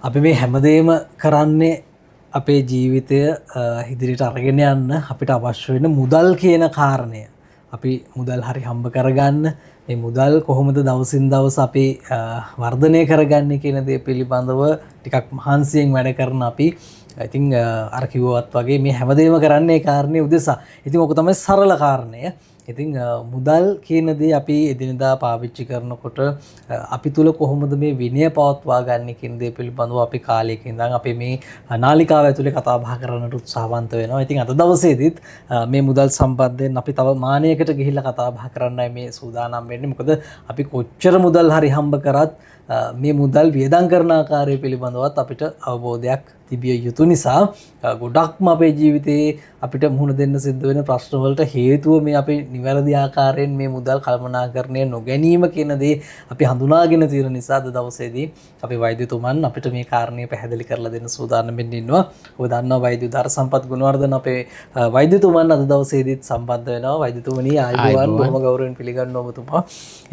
අපි මේ හැමදේම කරන්නේ අපේ ජීවිතය ඉදිරියට අරගෙන යන්න අපිට අවශ්‍ය වෙන මුදල් කියන කාරණය. අපි මුදල් හරි හම්බ කරගන්න, මේ මුදල් කොහොමද දවසින් දවස අපි වර්ධනය කරගන්නේ කියන දේ පිළිබඳව ටිකක් මහන්සියෙන් වැඩ කරන අපි ඉතින් අර කිව්වත් වගේ මේ හැමදේම කරන්නේ ඒ කාරණේ උදෙසා. ඉතින් ඔක තමයි සරල කාරණය. ඉතින් මුදල් කියන දේ අපි එදිනෙදා පාවිච්චි කරනකොට අපි තුල කොහොමද මේ විනය පවත්වා ගන්න කියන දේ පිළිබඳව අපි කාලයක ඉඳන් අපි මේ නාලිකාව ඇතුලේ කතා බහ කරන්නට උත්සාහවන්ත වෙනවා. ඉතින් අද දවසේදීත් මේ මුදල් සම්බන්ධයෙන් අපි තව මානයකට ගිහිල්ලා කතා බහ කරන්නයි මේ සූදානම් වෙන්නේ. මොකද අපි කොච්චර මුදල් හරි හම්බ කරත් මේ මුදල් වියදම් කරන ආකාරය පිළිබඳවත් අපිට අවබෝධයක් තිබිය යුතු නිසා ගොඩක්ම අපේ ජීවිතයේ අපිට මුහුණ දෙන්න සිද්ධ වෙන ප්‍රශ්න වලට හේතුව මේ අපි නිවැරදි ආකාරයෙන් මේ මුදල් කළමනාකරණය නොගැනීම කියන දේ අපි හඳුනාගෙන තියෙන නිසා අද දවසේදී අපේ වෛද්‍යතුමන් අපිට මේ කාරණය පැහැදිලි කරලා දෙන්න සූදානම් වෙන්න ඉන්නවා. ඔබ දන්නවා වෛද්‍ය උදාර සම්පත් ගුණවර්ධන අපේ වෛද්‍යතුමන් අද දවසේදීත් සම්බන්ධ වෙනවා. වෛද්‍යතුමනි ආයුබෝවන්, බොහොම ගෞරවයෙන් පිළිගන්නවා ඔබතුමා.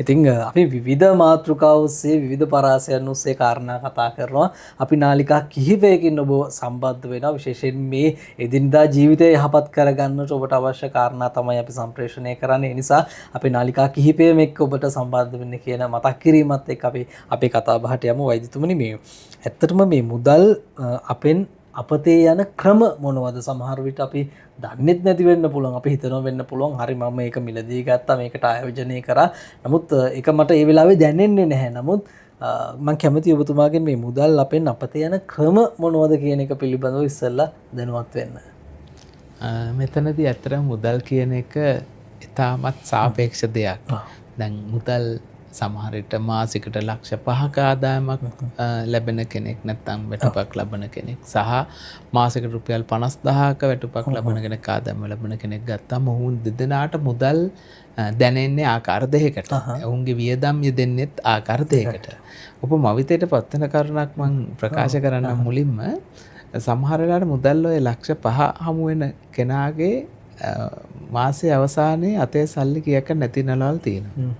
ඉතින් අපි විවිධ මාතෘකා ඔස්සේ විවිධ පරාසයන් ඔස්සේ කාරණා කතා කරනවා. අපි නාලිකා කිහිපයකින් ඔබ සම්බන්ධ වෙනවා. විශේෂයෙන් මේ එදිනදා ජීවිතය යහපත් කරගන්නට ඔබට අවශ්‍ය කාරණා තමයි අපි සම්ප්‍රේෂණය කරන්නේ. ඒ නිසා අපි නාලිකා කිහිපයම එක්ක ඔබට සම්බන්ධ වෙන්න කියන මතක් කිරීමත් එක්ක අපි අපේ කතා බහට යමු. වෛද්‍යතුමනි, මේ ඇත්තටම මේ මුදල් අපෙන් අපතේ යන ක්‍රම මොනවද? සමහර විට අපි දන්නෙත් නැති වෙන්න පුළුවන්. අපි හිතනවා වෙන්න පුළුවන් හරි මම මේක මිලදී ගත්තා, මේකට ආයෝජනය කරා. නමුත් ඒක මට ඒ වෙලාවේ දැනෙන්නේ නැහැ. නමුත් මං කැමති ඔබතුමාගෙන් මේ මුදල් අපෙන් අපතේ යන ක්‍රම මොනවද කියන එක පිළිබඳව ඉස්සෙල්ලා දැනුවත් වෙන්න. මෙතනදී ඇත්තටම මුදල් කියන එක ඉතාමත් සාපේක්ෂ දෙයක්. දැන් මුදල් සමහර විට මාසිකට ලක්ෂ 5ක ආදායමක් ලැබෙන කෙනෙක් නැත්නම් වැටුපක් ලබන කෙනෙක් සහ මාසිකට රුපියල් 50,000ක වැටුපක් ලබන කෙනෙක් ආදායම ලබන කෙනෙක් ගත්තාම ඔවුන් දෙදෙනාට මුදල් දැනෙන්නේ ආකාර දෙකකට. ඔවුන්ගේ වියදම් යෙදෙන්නෙත් ආකාර දෙකකට. ඔබ මවිතයට පත්වෙන කරුණක් මං ප්‍රකාශ කරන්න මුලින්ම සමහර වෙලාවට මුදල් ඔය ලක්ෂ 5 හමු වෙන කෙනාගේ මාසයේ අවසානයේ අතේ සල්ලි කීයක් නැති නලවල් තියෙනවා.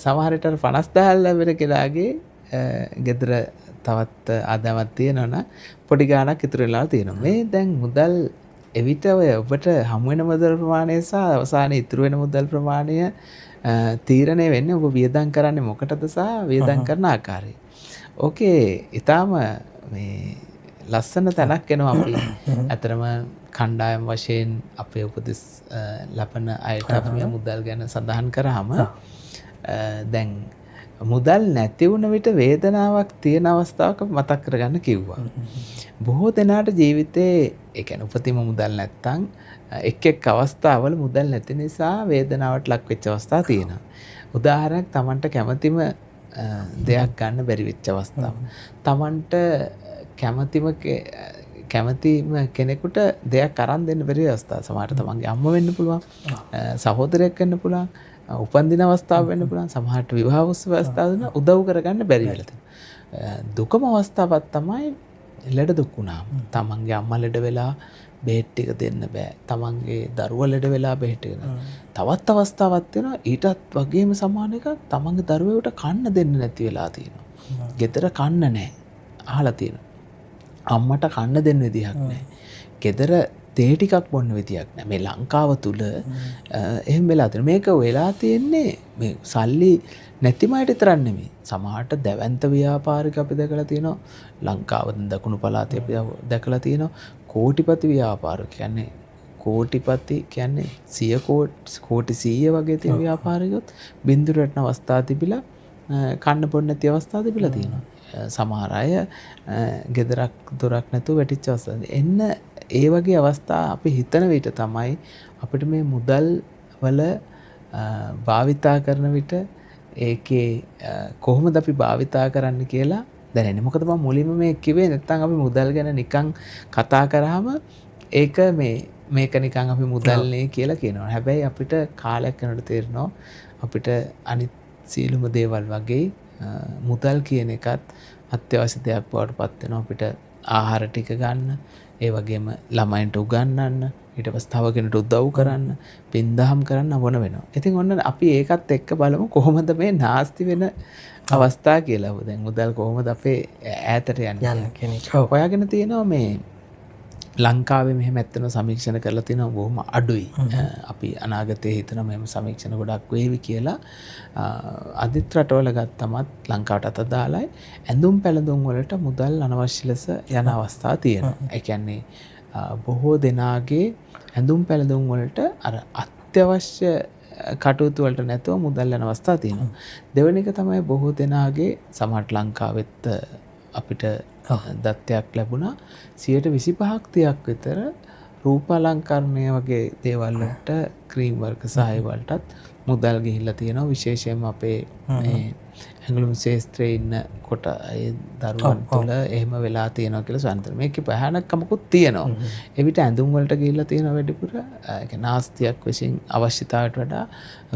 සමහර විට අර 50,000 ලැබෙන කෙනාගේ ගෙදර තවත් ආදායමක් තියෙනවා නම් පොඩි ගාණක් ඉතුරු වෙලා තියෙනවා. මේ දැන් මුදල් එවිට ඔය ඔබට හමු වෙන මුදල් ප්‍රමාණය සහ අවසානයේ ඉතුරු වෙන මුදල් ප්‍රමාණය තීරණය වෙන්නේ ඔබ වියදම් කරන්නේ මොකටද සහ වියදම් කරන ආකාරය. ඕකේ ඊටාම මේ ලස්සන තැනක් එනවා අපි. ඇත්තටම කණ්ඩායම් වශයෙන් අපේ උපදෙස් ලබන අයට අපි මේ මුදල් ගැන සඳහන් කරාම දැන් මුදල් නැති වුණ විට වේදනාවක් තියෙන අවස්ථාවක මතක් කරගන්න කිව්වා. බොහෝ දෙනාට ජීවිතේ ඒ කියන්නේ උපතින්ම මුදල් නැත්තම් එක් එක් අවස්ථාවල මුදල් නැති නිසා වේදනාවට ලක් වෙච්ච අවස්ථා තියෙනවා. උදාහරණයක් තමන්ට කැමතිම දෙයක් ගන්න බැරි වෙච්ච අවස්ථාව. තමන්ට කැමතිම කෙනෙකුට දෙයක් අරන් දෙන්න බැරි අවස්ථා. සමහරට තමන්ගේ අම්මා වෙන්න පුළුවන්, සහෝදරයෙක් වෙන්න පුළුවන්, උපන්දින අවස්ථාව වෙන්න පුළුවන්, සමහරට විවාහ උත්සව අවස්ථාව වෙන උදව් කරගන්න බැරි වෙලා තියෙනවා. දුකම අවස්ථාවක් තමයි ලෙඩ දුක් වුණාම. තමන්ගේ අම්මා ලෙඩ වෙලා බෙහෙත් ටික දෙන්න බෑ. තමන්ගේ දරුවා ලෙඩ වෙලා බෙහෙත් ටික දෙන්න. තවත් අවස්ථාවක් තියෙනවා ඊටත් වගේම සමාන එකක්, තමන්ගේ දරුවෙකුට කන්න දෙන්න නැති වෙලා තියෙනවා. ගෙදර කන්න නෑ. අහලා තියෙනවා. අම්මට කන්න දෙන්න විදිහක් නෑ. ගෙදර තේ ටිකක් බොන්න විදිහක් නෑ. මේ ලංකාව තුල එහෙම වෙලා තියෙනවා. මේක වෙලා තියෙන්නේ මේ සල්ලි නැතිම අයට විතරක් නෙමෙයි. සමහරට දැවැන්ත ව්‍යාපාරික අපි දැකලා තියෙනවා. ලංකාව දකුණු පළාතේ අපි දැකලා තියෙනවා. කෝටිපති ව්‍යාපාරික කියන්නේ කෝටිපති කියන්නේ 100 කෝටි 100 වගේ තියෙන ව්‍යාපාරිකයොත් බින්දුවට වැටෙන අවස්ථා තිබිලා කන්න බොන්න නැති අවස්ථා තිබිලා තියෙනවා. සමහර අය ගෙදරක් දොරක් නැතුව වැටිච්ච අවස්ථා. එන්න ඒ වගේ අවස්ථා අපි හිතන විට තමයි අපිට මේ මුදල් වල භාවිතා කරන විට ඒකේ කොහොමද අපි භාවිතා කරන්න කියලා දැනෙන්නේ. මොකද මම මුලින්ම මේ කිව්වේ නැත්තම් අපි මුදල් ගැන නිකන් කතා කරාම ඒක මේක නිකන් අපි මුදල්නේ කියලා කියනවා. හැබැයි අපිට කාලයක් යනකොට තේරෙනවා අපිට අනිත් සියලුම දේවල් වගේ මුදල් කියන එකත් අත්‍යවශ්‍ය දෙයක් බවට පත් වෙනවා. අපිට ආහාර ටික ගන්න, ඒ වගේම ළමයින්ට උගන්වන්න, ඊට පස්සේ තව කෙනෙකුට උදව් කරන්න, පින්දහම් කරන්න ඕන වෙනවා. ඉතින් ඔන්න අපි ඒකත් එක්ක බලමු කොහොමද මේ නාස්ති වෙන අවස්ථා කියලා. දැන් මුදල් කොහොමද අපේ ඈතට යන්නේ කියන එක. හොයාගෙන තියෙනවා මේ ලංකාවේ මෙහෙම ඇත්තටම සමීක්ෂණ කරලා තියෙනවා බොහොම අඩුයි. අපි අනාගතයේ හිතනවා මෙහෙම සමීක්ෂණ ගොඩක් වේවි කියලා. අදිත් රටවල ගත්තමත් ලංකාවටත් අදාළයි ඇඳුම් පැළඳුම් වලට මුදල් අනවශ්‍ය ලෙස යන අවස්ථා තියෙනවා. ඒ කියන්නේ බොහෝ දෙනාගේ ඇඳුම් පැළඳුම් වලට අර අත්‍යවශ්‍ය කටයුතු වලට නැතුව මුදල් යන අවස්ථා තියෙනවා. දෙවෙනි එක තමයි බොහෝ දෙනාගේ සමහරට ලංකාවෙත් අපිට දත්තයක් ලැබුණා 25ක් 30ක් විතර රූපාලංකරණය වගේ දේවල් වලට ක්‍රීම් වර්ග සහ ඒ වලටත් මුදල් ගිහිල්ලා තියෙනවා. විශේෂයෙන්ම අපේ මේ ඇඟලුම් ශාස්ත්‍රයේ ඉන්න කොට ඒ දරුවන් තුළ එහෙම වෙලා තියෙනවා කියලා සොයන්න. මේකේ භයානකමකුත් තියෙනවා. එවිට ඇඳුම් වලට ගිහිල්ලා තියෙනවා වැඩිපුර. ඒ කියන්නේ නාස්තියක් විසින් අවශ්‍යතාවයට වඩා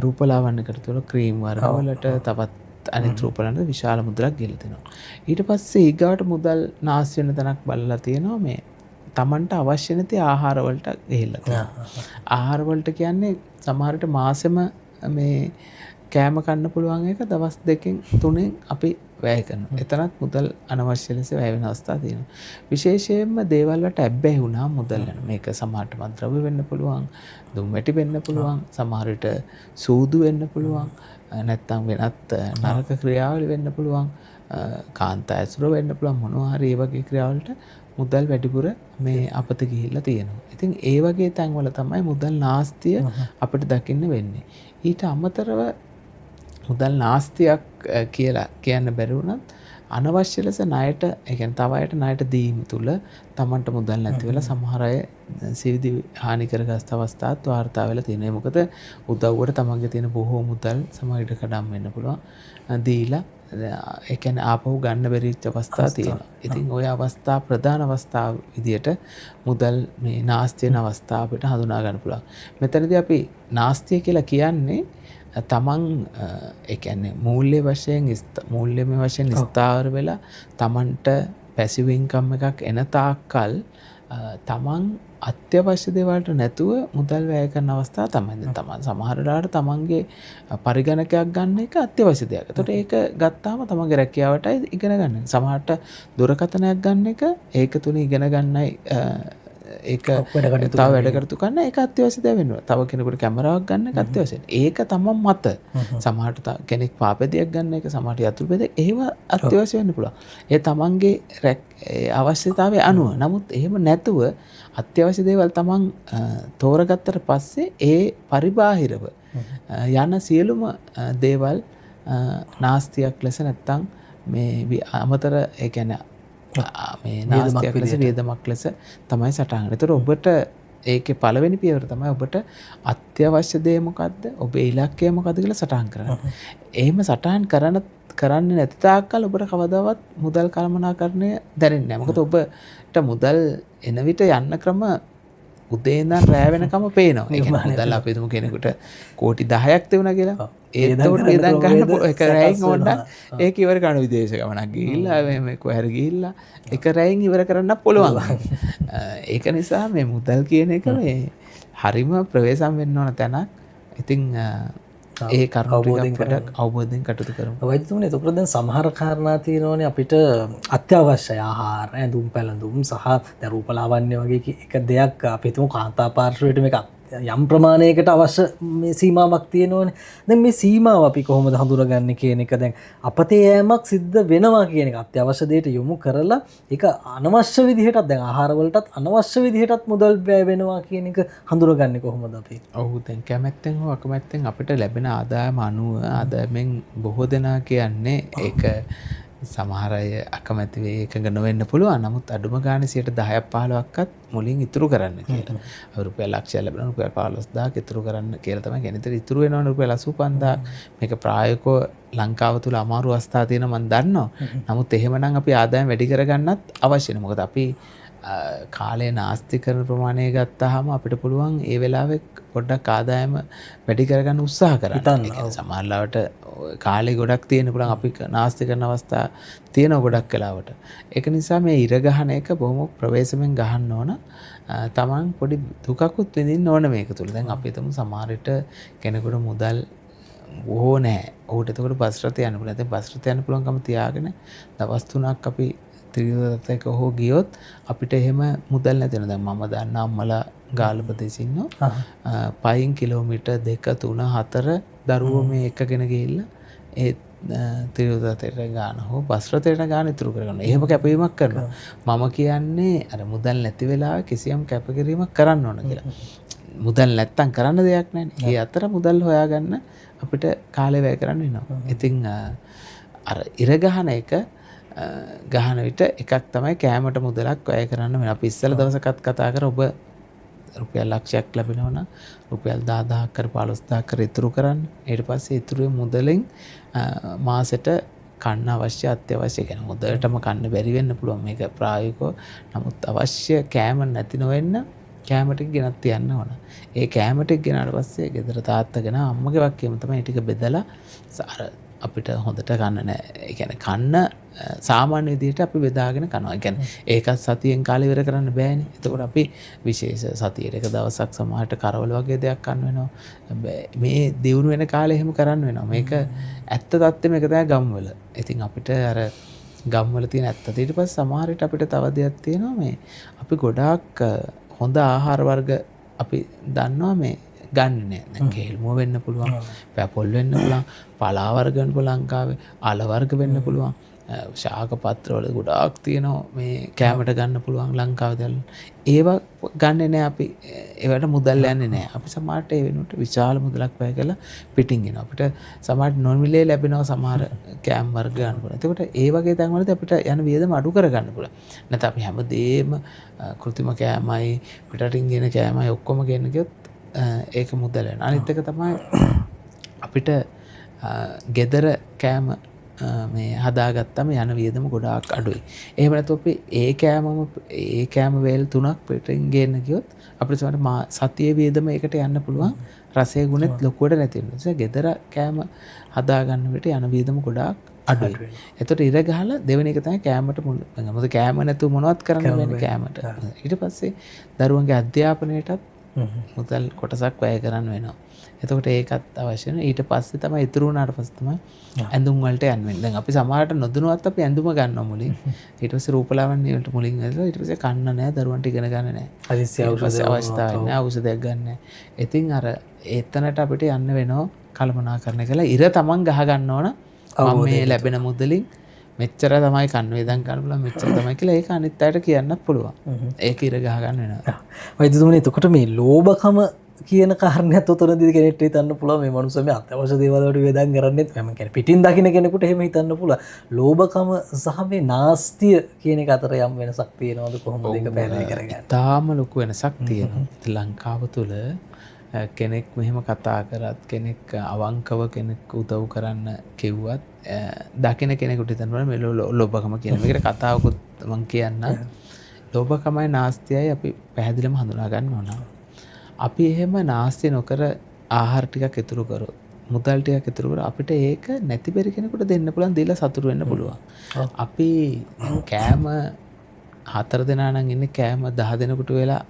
රූපලාවන්‍ය තුළ ක්‍රීම් වර්ග වලට තවත් අනිත් රූපලන්ට විශාල මුදලක් ගිහිල්ලා තියෙනවා. ඊට පස්සේ ඊගාට මුදල් නාස්ති වෙන තැනක් බලලා තියෙනවා මේ තමන්ට අවශ්‍ය නැති ආහාර වලට ගිහිල්ලා තියෙනවා. ආහාර වලට කියන්නේ සමහර විට මාසෙම මේ කෑම කන්න පුළුවන් එක දවස් 2න් 3න් අපි වැය කරනවා. එතනත් මුදල් අනවශ්‍ය ලෙස වැය වෙන අවස්ථා තියෙනවා. විශේෂයෙන්ම දේවල් වලට ඇබ්බැහි වුණා මුදල් යන. මේක සමහරට මත්ද්‍රව්‍ය වෙන්න පුළුවන්, දුම් වැටි වෙන්න පුළුවන්, සමහර විට සූදු වෙන්න පුළුවන්, නැත්තම් වෙනත් නරක ක්‍රියාවලි වෙන්න පුළුවන්, කාන්තා ඇසුර වෙන්න පුළුවන්, මොනවා හරි ඒ වගේ ක්‍රියාවලට මුදල් වැඩිපුර මේ අපත ගිහිල්ලා තියෙනවා. ඉතින් ඒ වගේ තැන්වල තමයි මුදල් නාස්තිය අපිට දකින්න වෙන්නේ. ඊට අමතරව මුදල් නාස්තියක් කියලා කියන්න බැරි වුණත් අනවශ්‍ය ලෙස ණයට, ඒ කියන්නේ තව අයට ණයට දීම තුළ තමන්ට මුදල් නැති වෙලා සමහර අය සිවිදි හානි කරගත් අවස්ථාත් වාර්තා වෙලා තියෙනවා. ඒ මොකද උදව්වට තමන්ගේ තියෙන බොහෝ මුදල් සමහර විට කඩම් වෙන්න පුළුවන් දීලා, ඒ කියන්නේ ආපහු ගන්න බැරි වෙච්ච අවස්ථා තියෙනවා. ඉතින් ওই අවස්ථා ප්‍රධාන අවස්ථා විදියට මුදල් මේ නාස්ති වෙන අවස්ථා අපිට හඳුනා ගන්න පුළුවන්. මෙතනදී අපි නාස්තිය කියලා කියන්නේ තමන් ඒ කියන්නේ මූල්‍ය වශයෙන් මූල්‍යමය වශයෙන් ස්ථාවර වෙලා තමන්ට පැසිව් ඉන්කම් එකක් එන තාක්කල් තමන් අත්‍යවශ්‍ය දේවල්ට නැතුව මුදල් වැය කරන අවස්ථා තමයි. දැන් තමන් සමහර වෙලාවට තමන්ගේ පරිගණකයක් ගන්න එක අත්‍යවශ්‍ය දෙයක්. එතකොට ඒක ගත්තාම තමන්ගේ රැකියාවටයි ඉගෙන ගන්න. සමහරට දුරකථනයක් ගන්න එක ඒක තුන ඉගෙන ගන්නයි ඒක තව වැඩ කටයුතු කරන්න ඒක අත්‍යවශ්‍ය දෙයක් වෙනවා. තව කෙනෙකුට කැමරාවක් ගන්න එක අත්‍යවශ්‍යයි. ඒක තමන් මත. සමහරට කෙනෙක් පාපැදියක් ගන්න එක, සමහරට යතුරු පැදියක් ඒව අත්‍යවශ්‍ය වෙන්න පුළුවන්. ඒ තමන්ගේ අවශ්‍යතාවය අනුව. නමුත් එහෙම නැතුව අත්‍යවශ්‍ය දේවල් තමන් තෝරගත්තට පස්සේ ඒ පරිබාහිරව යන සියලුම දේවල් නාස්තියක් ලෙස නැත්තම් මේ අමතර ඒ කියන්නේ මේ නාස්තියක් ලෙස වියදමක් ලෙස තමයි සටහන් වෙන්නේ. ඒතර ඔබට ඒකේ පළවෙනි පියවර තමයි ඔබට අත්‍යවශ්‍ය දේ මොකද්ද, ඔබේ ඉලක්කය මොකද්ද කියලා සටහන් කරන්න. එහෙම සටහන් කරන්නේ නැති තාක්කල් ඔබට කවදාවත් මුදල් කළමනාකරණය දැනෙන්නේ නැහැ. මොකද ඔබට මුදල් එන විට යන්න ක්‍රම උදේ ඉඳන් රෑ වෙනකම පේනවා. ඒ කියන්නේ මුදල් අපි හිතමු කෙනෙකුට කෝටි 10ක් තිබුණා කියලා. ඒත් උඩ වියදම් කරන්න එක රැයින් ඕන ඒක ඉවර කරන විදේශ ගමනක් ගිහිල්ලා මේ කොහේ හරි ගිහිල්ලා එක රැයින් ඉවර කරන්න පුළුවන්. ඒක නිසා මේ මුදල් කියන එක මේ හරිම ප්‍රවේශම් වෙන්න ඕන තැනක්. ඉතින් ඒ කරුණු ටිකක් පොඩක් අවබෝධයෙන් කටයුතු කරමු. වෛද්‍යතුමනි, එතකොට දැන් සමහර කාරණා තියෙනෝනේ අපිට අත්‍යවශ්‍ය ආහාර, ඇඳුම් පැළඳුම් සහ දැන් රූපලාවන්‍ය වගේ එක දෙයක් අපි හිතමු කාන්තා පාර්ශ්වයට මේක යම් ප්‍රමාණයකට අවශ්‍ය මේ සීමාවක් තියෙනෝනේ. දැන් මේ සීමාව අපි කොහොමද හඳුනගන්නේ කියන එක දැන් අපතේ යෑමක් සිද්ධ වෙනවා කියන එක අත්‍යවශ්‍ය දෙයට යොමු කරලා ඒක අනවශ්‍ය විදිහටත් දැන් ආහාර වලටත් අනවශ්‍ය විදිහටත් මුදල් වැය වෙනවා කියන එක හඳුනගන්නේ කොහොමද අපි? ඔව්, දැන් කැමැත්තෙන් හෝ අකමැත්තෙන් අපිට ලැබෙන ආදායම අනුව ආදායමෙන් බොහෝ දෙනා කියන්නේ ඒක සමහර අය අකමැති වෙයි, එකඟ නොවෙන්න පුළුවන්. නමුත් අඩුම ගානේ 10ක් 15ක්වත් මුලින් ඉතුරු කරන්න කියලා. අපි රුපියල් ලක්ෂයක් ලැබෙනවා රුපියල් 15,000ක් ඉතුරු කරන්න කියලා තමයි කියන්නේ. ඒතර ඉතුරු වෙනවනේ රුපියල් 85,000ක්. මේක ප්‍රායෝගිකව ලංකාව තුල අමාරු අවස්ථා තියෙනවා මම දන්නවා. නමුත් එහෙමනම් අපි ආදායම වැඩි කරගන්නත් අවශ්‍ය නැහැ. මොකද අපි කාලය නාස්ති කරන ප්‍රමාණය ගත්තාම අපිට පුළුවන් ඒ වෙලාවේ පොඩ්ඩක් ආදායම වැඩි කරගන්න උත්සාහ කරන්න. ඒ කියන්නේ සමහර ලාවට කාලේ ගොඩක් තියෙන පුළුවන් අපි නාස්ති කරන අවස්ථා තියෙනවා ගොඩක් වෙලාවට. ඒක නිසා මේ ඉර ගහන එක බොහොම ප්‍රවේශමෙන් ගහන්න ඕන. තමන් පොඩි දුකකුත් විඳින්න ඕන මේක තුල. දැන් අපි හිතමු සමහර විට කෙනෙකුට මුදල් බොහෝ නැහැ. ඔහුට එතකොට බස් රථය යන්න පුළුවන්. දැන් බස් රථය යන්න පුළුවන්කම තියාගෙන දවස් 3ක් අපි ත්‍රිවිධ රථයක හෝ ගියොත් අපිට එහෙම මුදල් නැති වෙනවා. දැන් මම දන්න අම්මලා ගාල්ල ප්‍රදේශේ ඉන්නවා. පයින් කිලෝමීටර් 2 3 4 දරුවෝ මේ එකගෙන ගිහිල්ලා ඒ ත්‍රිවිධ රථයට ගාන හෝ බස් රථයට ගාන ඉතුරු කරගන්නවා. එහෙම කැපවීමක් කරනවා. මම කියන්නේ අර මුදල් නැති වෙලාවේ කිසියම් කැපකිරීමක් කරන්න ඕන කියලා. මුදල් නැත්තම් කරන්න දෙයක් නැහැ. ඒ අතර මුදල් හොයාගන්න අපිට කාලය වැය කරන්න වෙනවා. ඉතින් අර ඉර ගහන එක ගහන විට එකක් තමයි කෑමට මුදලක් වැය කරන්න වෙනවා. අපි ඉස්සෙල්ලා දවසකත් කතා කර ඔබ රුපියල් ලක්ෂයක් ලැබෙනවා නම් රුපියල් 10,000ක් කර 15,000ක් කර ඉතුරු කරන්න. ඊට පස්සේ ඉතුරු මුදලෙන් මාසෙට කන්න අවශ්‍ය අත්‍යවශ්‍ය කියන්නේ හොඳටම කන්න බැරි වෙන්න පුළුවන් මේක ප්‍රායෝගිකව. නමුත් අවශ්‍ය කෑම නැති නොවෙන්න කෑම ටික ගෙනත් තියන්න ඕන. ඒ කෑම ටික ගෙනාට පස්සේ ගෙදර තාත්තා ගෙන අම්මගේ වගකීම තමයි ඒ ටික බෙදලා අර අපිට හොඳට කන්න නෑ. ඒ කියන්නේ කන්න සාමාන්‍ය විදිහට අපි බෙදාගෙන කනවා. ඒ කියන්නේ ඒකත් සතියෙන් කාලේ ඉවර කරන්න බෑනේ. එතකොට අපි විශේෂ සතියට එක දවසක් සමහරට කරවල වගේ දෙයක් කන්න වෙනවා. මේ දියුණු වෙන කාලේ එහෙම කරන්න වෙනවා. මේක ඇත්ත තත්ත්වෙම එක තමයි ගම්වල. ඉතින් අපිට අර ගම්වල තියෙන ඇත්ත. ඊට පස්සේ සමහර විට අපිට තව දෙයක් තියෙනවා මේ අපි ගොඩාක් හොඳ ආහාර වර්ග අපි දන්නවා මේ ගන්න නෑ. දැන් කේල් මුව වෙන්න පුළුවන්, පැපොල් වෙන්න පුළුවන්, පලා වර්ග වෙන්න පුළුවන් ලංකාවේ, අල වර්ග වෙන්න පුළුවන්, ශාක පත්‍ර වල ගොඩාක් තියෙනවා මේ කෑමට ගන්න පුළුවන් ලංකාවේ දැන්. ඒවා ගන්නෙ නෑ අපි. ඒවට මුදල් යන්නේ නෑ. අපි සමහරට ඒ වෙනුවට විශාල මුදලක් වැය කරලා පිටින් එනවා. අපිට සමහරට නොමිලේ ලැබෙනවා සමහර කෑම වර්ග ගන්න පුළුවන්. එතකොට ඒ වගේ තැන්වලදී අපිට යන වියදම අඩු කරගන්න පුළුවන්. නැත්නම් අපි හැමදේම කෘත්‍රිම කෑමයි පිටරටින් ගෙන කෑමයි ඔක්කොම ගෙන්න ගියොත් ඒක මුදල් වෙනවා. අනිත් එක තමයි අපිට ගෙදර කෑම මේ හදාගත්තම යන වියදම ගොඩාක් අඩුයි. එහෙම නැත්නම් අපි ඒ කෑම වේල් 3ක් පිටින් ගේන්න ගියොත් අපිට සමහර සතියේ වියදම ඒකට යන්න පුළුවන්. රසයේ ගුණෙත් ලොකුවට නැති වෙනවා. ඒ නිසා ගෙදර කෑම හදාගන්න විට යන වියදම ගොඩාක් අඩුයි. එතකොට ඉර ගහලා දෙවෙනි එක තමයි කෑමට මුල්. මොකද කෑම නැතුව මොනවත් කරන්න බෑනේ කෑමට. ඊට පස්සේ දරුවන්ගේ අධ්‍යාපනයටත් මුදල් කොටසක් වැය කරන්න වෙනවා. එතකොට ඒකත් අවශ්‍ය වෙනවා. ඊට පස්සේ තමයි ඉතුරු වුණාට පස්සේ තමයි ඇඳුම් වලට යන්න වෙන්නේ. දැන් අපි සමහරට නොදැනුවත් අපි ඇඳුම ගන්නවා මුලින්. ඊට පස්සේ රූපලාවන්‍ය වලට මුලින් ඇදලා ඊට පස්සේ කන්න නෑ, දරුවන්ට ඉගෙන ගන්න නෑ. හදිස්සි ඖෂධ අවශ්‍යතාවය නෑ, ඖෂධයක් ගන්න නෑ. ඉතින් අර එතනට අපිට යන්න වෙනවා කළමනාකරණය කරලා ඉර තමන් ගහ ගන්න ඕන. මම මේ ලැබෙන මුදලින් මෙච්චර තමයි කන්න වේදන් ගන්න පුළුවන්, මෙච්චර තමයි කියලා ඒක අනිත් අයට කියන්නත් පුළුවන්. ඒක ඉර ගහ ගන්න වෙනවා. වෛද්‍යතුමනි, එතකොට මේ ලෝභකම කියන කාරණයත් ඔතනදී කෙනෙක්ට හිතන්න පුළුවන් මේ මනුස්සයා මේ අත්‍යවශ්‍ය දේවල් වලට වේදන් කරන්නේත් මම කියන්නේ පිටින් දකින්න කෙනෙකුට එහෙම හිතන්න පුළුවන්. ලෝභකම සහ මේ නාස්තිය කියන එක අතර යම් වෙනසක් තියෙනවද, කොහොමද ඒක පැහැදිලි කරගන්නේ? තාම ලොකු වෙනසක් තියෙනවා. ලංකාව තුළ කෙනෙක් මෙහෙම කතා කරත්, කෙනෙක් අවංකව කෙනෙක් උදව් කරන්න කිව්වත් දකින කෙනෙකුට හිතන්න බලන්න මේ ලෝභකම කියන මේකට කතාවකුත් මං කියන්නම්. ලෝභකමයි නාස්තියයි අපි පැහැදිලිවම හඳුනා ගන්න ඕන. අපි එහෙම නාස්ති නොකර ආහාර ටිකක් ඉතුරු කරොත්, මුදල් ටිකක් ඉතුරු කරොත් අපිට ඒක නැති බැරි කෙනෙකුට දෙන්න පුළුවන්, දීලා සතුටු වෙන්න පුළුවන්. අපි කෑම 4 දෙනා නම් ඉන්නේ, කෑම 10 දෙනෙකුට වෙලා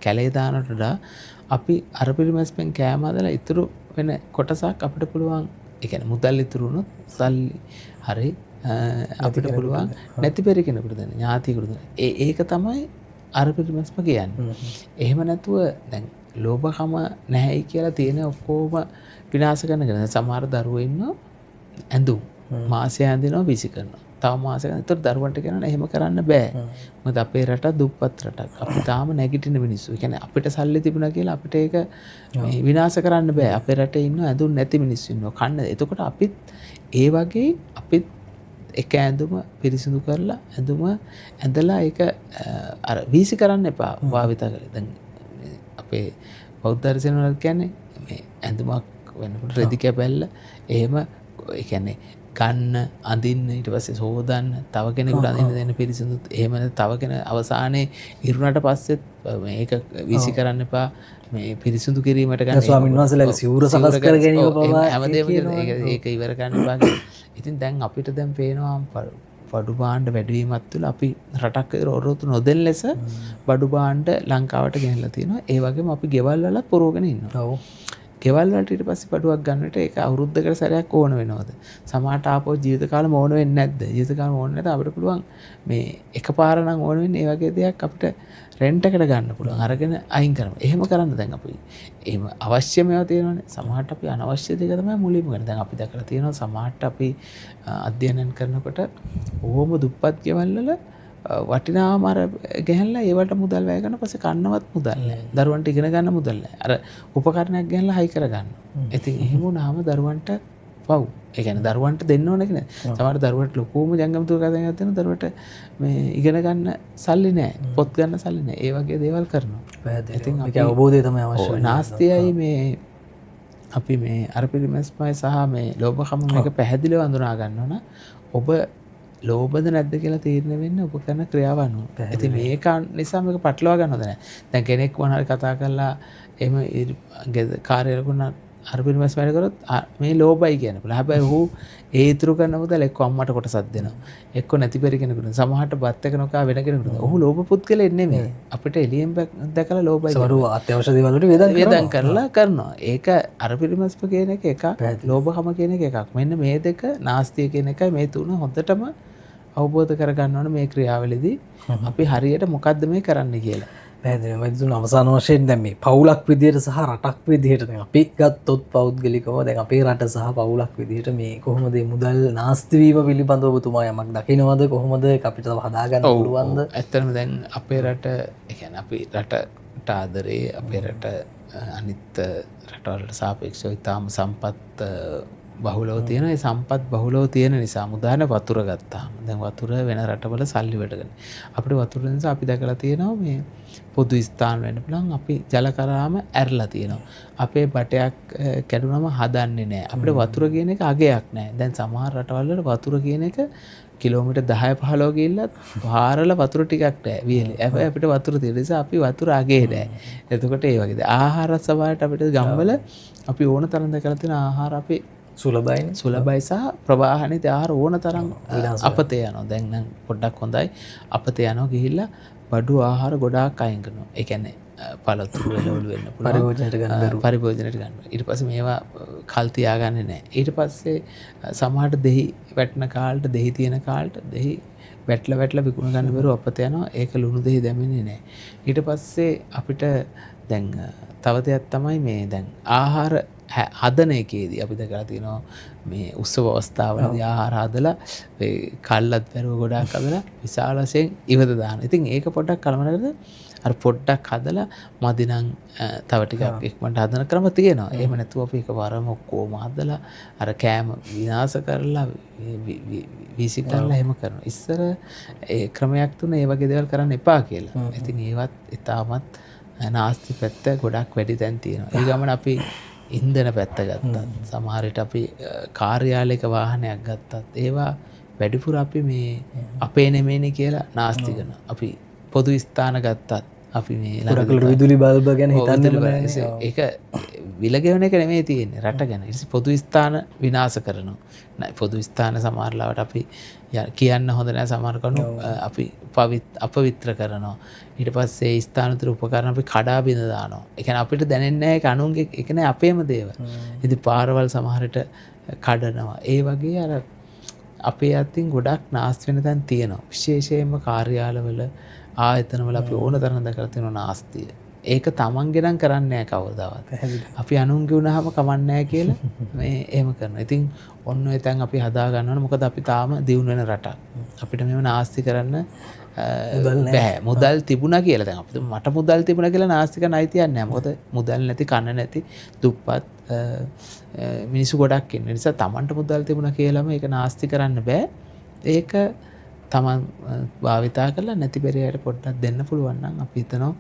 කැලේ දානට වඩා අපි අර පිරිමැස්පෙන් කෑම හදලා ඉතුරු වෙන කොටසක් අපිට පුළුවන්, ඒ කියන්නේ මුදල් ඉතුරු වුණොත් සල්ලි හරි අපිට පුළුවන් නැති බැරි කෙනෙකුට දෙන්න, ඥාතියෙකුට දෙන්න. ඒක තමයි අර පිරිමැස්ම කියන්නේ. එහෙම නැතුව දැන් ලෝභකම නැහැයි කියලා තියෙන ඔක්කොම විනාශ කරන කෙනා. සමහර දරුවෝ ඉන්නවා ඇඳුම් මාසය ඇඳිනවා විසි කරනවා. තව මාසයක්. ඒතර දරුවන්ට කියනවා එහෙම කරන්න බෑ. මොකද අපේ රට දුප්පත් රටක්. අපි තාම නැගිටින මිනිස්සු. ඒ කියන්නේ අපිට සල්ලි තිබුණා කියලා අපිට ඒක මේ විනාශ කරන්න බෑ. අපේ රටේ ඉන්න ඇඳුම් නැති මිනිස්සු ඉන්නවා. කන්න. එතකොට අපිත් ඒ වගේ අපිත් එක ඇඳුම පිරිසිදු කරලා ඇඳුම ඇඳලා ඒක අර වීසි කරන්න එපා. භාවිතා කරලා. දැන් අපේ බෞද්ධ දර්ශන වල කියන්නේ මේ ඇඳුමක් වෙනකොට රෙදි කැබැල්ල එහෙම, ඒ කියන්නේ ගන්න, අඳින්න, ඊට පස්සේ සෝදන්න, තව කෙනෙකුට අඳින්න දෙන්න පිරිසිදුත්, එහෙම නැත්නම් තව කෙනෙක් අවසානයේ ඉරුණාට පස්සෙත් මේක වීසි කරන්න එපා, මේ පිරිසිදු කිරීමට ගන්න. ස්වාමීන් වහන්සේලාගේ සිවුර සකස් කර ගැනීම පවා හැමදේම ඒක ඉවර කරන්න එපා කියලා. ඉතින් දැන් අපිට දැන් පේනවා බඩු භාණ්ඩ වැඩිවීමත් තුළ අපි රටක් විතර ඔරොත්තු නොදෙන ලෙස බඩු භාණ්ඩ ලංකාවට ගෙනල්ලා තියෙනවා. ඒ වගේම අපි ගෙවල් වලත් පුරවගෙන ඉන්නවා. ගෙවල් වලට ඊට පස්සේ බඩුවක් ගන්නට ඒක අවුරුද්දකට සැරයක් ඕන වෙනවද? සමහරට ආපහු ජීවිත කාලෙම ඕන වෙන්නේ නැද්ද? ජීවිත කාලෙම ඕන නැත්නම් අපිට පුළුවන් මේ එකපාර නම් ඕන වෙන්නේ ඒ වගේ දෙයක් අපිට රෙන්ට් එකට ගන්න පුළුවන්. අරගෙන අයින් කරමු. එහෙම කරන්න දැන් අපි එහෙම අවශ්‍යම ඒවා තියෙනවනේ. සමහරට අපි අනවශ්‍ය දේක තමයි මුලින්ම ගන්න. දැන් අපි දැකලා තියෙනවා සමහරට අපි අධ්‍යයනය කරනකොට බොහොම දුප්පත් ගෙවල් වල වටිනාම අර ගහලා ඒවට මුදල් වැය කරන පස්සේ කන්නවත් මුදල් නැහැ. දරුවන්ට ඉගෙන ගන්න මුදල් නැහැ. අර උපකරණයක් ගහලා හයි කරගන්න. ඉතින් එහෙම වුණාම දරුවන්ට පව්. ඒ කියන්නේ දරුවන්ට දෙන්න ඕන එක නෑ. සමහර දරුවන්ට ලොකුම ජංගම දුරකථනයක් තියෙනවා. දරුවට මේ ඉගෙන ගන්න සල්ලි නෑ. පොත් ගන්න සල්ලි නෑ. ඒ වගේ දේවල් කරනවා. ඉතින් ඒක අවබෝධය තමයි අවශ්‍ය වෙන්නේ. නාස්තියයි මේ අපි මේ අර පිරිමැස්මයි සහ මේ ලෝභකම මේක පැහැදිලිව අඳුනා ගන්න ඕන. ඔබ ලෝභද නැද්ද කියලා තීරණය වෙන්නේ ඔබ කරන ක්‍රියාව අනුව. ඉතින් මේක නිසා මේක පටලවා ගන්න හොඳ නෑ. දැන් කෙනෙක් මොන හරි කතා කරලා එහෙම කාර්යලකුණ අර පිරිමැස් වැඩ කරොත් මේ ලෝභයි කියන පුළුවන්. හැබැයි ඔහු ඒ ඉතුරු කරන මුදල් එක්ක අම්මට කොටසක් දෙනවා. එක්ක නැති බැරි කෙනෙකුට. සමහරට බත් එක නොකා වෙන කෙනෙකුට දෙනවා. ඔහු ලෝභ පුද්ගලෙක් නෙමෙයි. අපිට එළියෙන් දැකලා ලෝභයි. සමහරව අත්‍යවශ්‍ය දේවල් වලට වේදම් කරලා කරනවා. ඒක අර පිරිමැස්ම කියන එක එකක්, ලෝභකම කියන එක එකක්. මෙන්න මේ දෙක නාස්තිය කියන එකයි මේ තුන හොඳටම අවබෝධ කරගන්න ඕන මේ ක්‍රියාවලියදී අපි හරියට මොකද්ද මේ කරන්න කියලා. පැහැදිලිවම මම අවසාන වශයෙන් දැන් මේ පවුලක් විදියට සහ රටක් විදියට දැන් අපි ගත්තොත් පෞද්ගලිකව දැන් අපේ රට සහ පවුලක් විදියට මේ කොහොමද මේ මුදල් නාස්ති වීම පිළිබඳව ඔබතුමා යමක් දකිනවද? කොහොමද ඒක අපිට තව හදාගන්න පුළුවන්ද? ඇත්තටම දැන් අපේ රට, ඒ කියන්නේ අපි රටට ආදරේ, අපේ රට අනිත් රටවලට සාපේක්ෂව ඉතාම සම්පත් බහුලව තියෙන. ඒ සම්පත් බහුලව තියෙන නිසා උදාහරණ වතුර ගත්තාම දැන් වතුර වෙන රටවල සල්ලි වලට ගන්න. අපිට වතුර නිසා අපි දැකලා තියෙනවා මේ පොදු ස්ථාන වෙන්න පුළුවන් අපි ජල කරාම ඇරලා තියෙනවා. අපේ බටයක් කැඩුනම හදන්නේ නැහැ. අපිට වතුර කියන එක අගයක් නැහැ. දැන් සමහර රටවල් වල වතුර කියන එක කිලෝමීටර් 10 15 ගිහිල්ලත් පාරල වතුර ටිකක් නෑ වියලේ. හැබැයි අපිට වතුර තියෙන නිසා අපි වතුර අගේ නෑ. එතකොට ඒ වගේද ආහාර සභාවට අපිට ගම්වල අපි ඕන තරම් දැකලා තියෙන ආහාර අපි සුලභයිනේ. සුලභයි සහ ප්‍රවාහනේ ආහාර ඕන තරම් අපතේ යනවා. දැන් නම් පොඩ්ඩක් හොඳයි. අපතේ යනවා ගිහිල්ලා බඩු ආහාර ගොඩාක් අයින් කරනවා. ඒ කියන්නේ පළතුරු වෙලවලු වෙන්න පුළුවන්. පරිභෝජනයට ගන්න බැරුව. පරිභෝජනයට ගන්න. ඊට පස්සේ මේවා කල් තියාගන්නේ නැහැ. ඊට පස්සේ සමහරට දෙහි වැටෙන කාලට, දෙහි තියෙන කාලට දෙහි වැටලා වැටලා විකුණ ගන්න බැරුව අපතේ යනවා. ඒක ලුණු දෙහි දැමෙන්නේ නැහැ. ඊට පස්සේ අපිට දැන් තව දෙයක් තමයි මේ දැන් ආහාර හදන එකේදී අපි දැකලා තියෙනවා මේ උත්සව අවස්ථාවලදී ආහාර හදලා ඒ කල්ලත් බැරුව ගොඩාක් හදලා විශාල වශයෙන් ඉවත දානවා. ඉතින් ඒක පොඩ්ඩක් කල්පනා කරලා අර පොඩ්ඩක් හදලා මදි නම් තව ටිකක් ඉක්මනට හදන ක්‍රම තියෙනවා. එහෙම නැතුව අපි එකපාරම ඔක්කොම හදලා අර කෑම විනාශ කරලා වීසි කරලා එහෙම කරනවා. ඉස්සර ඒ ක්‍රමයක් තුන ඒ වගේ දේවල් කරන්න එපා කියලා. ඉතින් ඒවත් ඉතාමත් නාස්ති පැත්ත ගොඩක් වැඩි තැන් තියෙනවා. ඒ ගමන අපි ඉන්ධන පැත්ත ගත්තත්, සමහර විට අපි කාර්යාලයක වාහනයක් ගත්තත් ඒවා වැඩිපුර අපි මේ අපේ නෙමෙයිනේ කියලා නාස්ති කරනවා. අපි පොදු ස්ථාන ගත්තත් අපි මේ ළඟ විදුලි බල්බ ගැන හිතන්නේ නෑ. ඒක විල ගෙවන එක නෙමෙයි තියෙන්නේ, රට ගැන. ඊට පස්සේ පොදු ස්ථාන විනාශ කරනවා. නෑ, පොදු ස්ථාන සමහර ලාවට අපි කියන්න හොඳ නෑ, සමහර කණු අපි අපවිත්‍ර කරනවා. ඊට පස්සේ ඒ ස්ථාන තුර උපකරණ අපි කඩා බිඳ දානවා. ඒ කියන්නේ අපිට දැනෙන්නේ නෑ ඒක අනුන්ගේ, ඒක නෑ අපේම දේවල්. ඉතින් පාරවල් සමහර විට කඩනවා. ඒ වගේ අර අපේ අතින් ගොඩක් නාස්ති වෙන තැන් තියෙනවා. විශේෂයෙන්ම කාර්යාලවල, ආයතනවල අපි ඕන තරම් දැකලා තියෙනවා නාස්තිය. ඒක තමන්ගේ නම් කරන්නේ නෑ කවදාවත්. අපි අනුන්ගේ වුණාම කමන්නේ නෑ කියලා මේ එහෙම කරනවා. ඉතින් ඔන්න ඔය තැන් අපි හදා ගන්න ඕන. මොකද අපි තාම දියුණු වෙන රටක්. අපිට මෙහෙම නාස්ති කරන්න බෑ. මුදල් තිබුණා කියලා දැන් අපිට මට මුදල් තිබුණා කියලා නාස්ති කරන්න අයිතියක් නෑ. මොකද මුදල් නැති, කන නැති, දුප්පත් මිනිස්සු ගොඩක් ඉන්න නිසා තමන්ට මුදල් තිබුණා කියලාම ඒක නාස්ති කරන්න බෑ. ඒක තමන් භාවිතා කරලා නැති බැරි අයට පොඩ්ඩක් දෙන්න පුළුවන් නම් අපි හිතනවා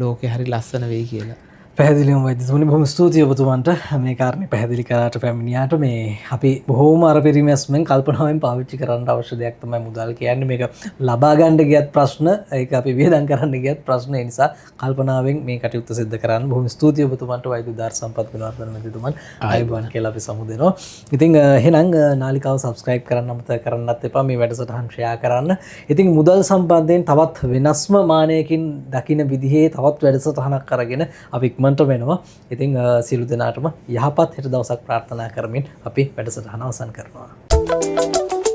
ලෝකේ හරි ලස්සන වෙයි කියලා. පැහැදිලිවම වෛද්‍යතුමනි, බොහොම ස්තුතියි ඔබතුමන්ට මේ කාරණේ පැහැදිලි කරාට පැමිණියාට. මේ අපි බොහෝම අර පිරිමැස්මෙන් කල්පනාවෙන් පාවිච්චි කරන්න අවශ්‍ය දෙයක් තමයි මුදල් කියන්නේ. මේක ලබා ගන්න ගියත් ප්‍රශ්න, ඒක අපි වියදම් කරන්න ගියත් ප්‍රශ්න. ඒ නිසා කල්පනාවෙන් මේ කටයුත්ත සිද්ධ කරන්න. බොහොම ස්තුතියි ඔබතුමන්ට වෛද්‍ය උදාර සම්පත් ගුණවර්ධන මැතිතුමන්. ආයුබෝවන් කියලා අපි සමු දෙනවා. ඉතින් එහෙනම් නාලිකාව සබ්ස්ක්‍රයිබ් කරන්න අමතක කරන්නත් එපා. මේ වැඩසටහන් ෂෙයා කරන්න. ඉතින් මුදල් සම්බන්ධයෙන් තවත් වෙනස්ම මානයකින් දකින විදිහේ තවත් වැඩසටහනක් අරගෙන අපි ඉක්මනට වෙනවා. ඉතින් සියලු දෙනාටම යහපත් හෙට දවසක් ප්‍රාර්ථනා කරමින් අපි වැඩසටහන අවසන් කරනවා.